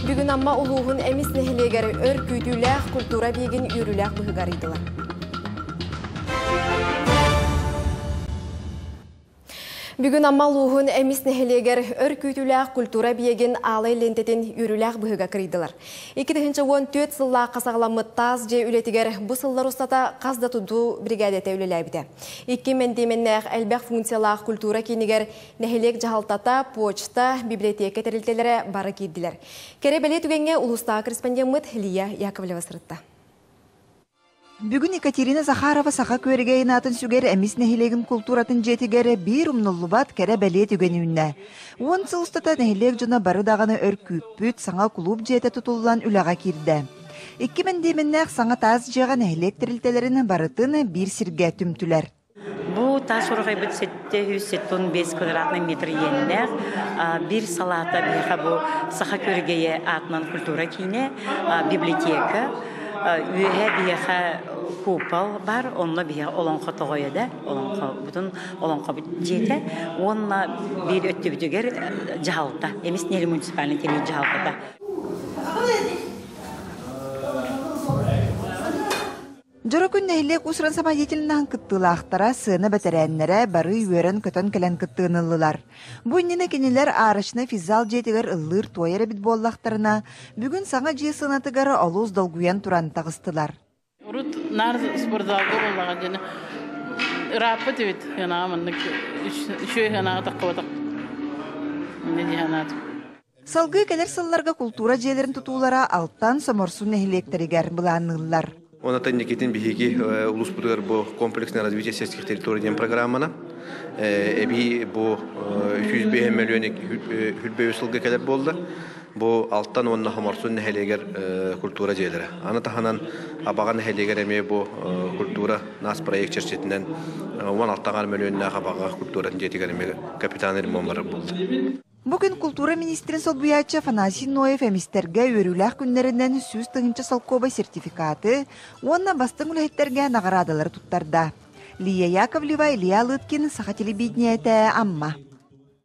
Бүгүн Амма улууһун Эмис нэһилиэгэр өр күүтүүлээх культура биэгин үөрүүлээх быһыыга арыйдылар. Бүгүн Амма улууһун Эмис нэһилиэгэр өр күүтүүлээх культура биэгин аалай лиэнтэтин үөрүүлээх быһыыга кырыйдылар. 2014 сыллаахха саҕаламмыт таас дьиэ үлэтигэр бу сыллар устата хас да тутуу бригадата үлэлээбитэ. Икки мэндиэмэннээх элбэх функциялаах культура киинигэр нэһилиэк дьаһалтата, почта, библиотека тэрилтэлэрэ бары киирдилэр. Кэрэ бэлиэ түгэҥҥэ улуустааҕы корреспондеммыт Лия Яковлева сырытта. Бүгүн Екатерина Захарова саха күөрэгэйин аатын сүгэр Эмис нэһилиэгин култууратын дьиэтигэр биир умнуллубат кэрэ бэлиэ түгэн үүннэ. Уон сыл устата нэһилиэк дьоно бары даҕаны өр күүппүт саҥа кулууп дьиэтэ тутуллан үлэҕэ киирдэ. Икки мэндиэмэннээх саҥа таас дьиэҕэ нэһилиэк тэрилтэлэрин барытын биир сиргэ түмтүлэр. Бу таас урҕайбыт 775 квадратный метр иэннээх биир салаата биһиэхэ бу Саха Күөргэйэ аатынан культура киинэ, библиотека, үөһэ биһиэхэ купол бар, онно биһиэхэ олоҥхо тоҕойо да, олоҥхобутун олоҥхобут дьиэтэ уонна биир өттүбүтүгэр дьаһалта, эмис нэһилиэк муниципальный тэрил дьаһалтата. Дьоро күн нэһилиэк уус-уран самодеятельноһын кыттыылаахтара, сыана бэтэрээннэрэ бары үөрэн-көтөн кэлэн кыттыыны ыллылар. Бу иннинэ кинилэр арочнай физзал дьиэтигэр ыллыыр-туойар эбит буоллахтарына, бүгүн саҥа дьиэ сыанатыгар олус долгуйан туран таҕыстылар. Урут наар спортзалга буоллаҕа диэн ырааппыт эбит ынаҕа маннык үчүгэй ынаҕа таххыбатах инньэ дии санаатым. Салгыы кэлэр сылларга култуура дьиэлэрин тутуулара Алтан, Соморсун нэһилиэктэригэр былаанныыллар. Онон Никитин биһиги улууспутугар бу комплексное развитие сельских территорий диэн программана эбии бу 105 миллион хүрбэйү сылга кэлэр буолла. Бу Алтан уонна Хоморсун нэһилиэгэр культура дьиэлэрэ. Аны таһынан Абаҕа нэһилиэгэр эмиэ бу культура нас проект чэрчитинэн 16 миллионнаах Абаҕа культуратын дьиэтигэр эмиэ капитальный ремонт барар буолла. Бу күн култуура министрин солбуйааччы Афанасий Ноев эмистэргэ үөрүүлээх күннэринэн 100 000 солкуобай сертификаты уонна бастыҥ үлэһиттэргэ наҕараадалары туттарда. Лия Яковлева, Илья Лыткин, Саха телевидениетэ, Амма.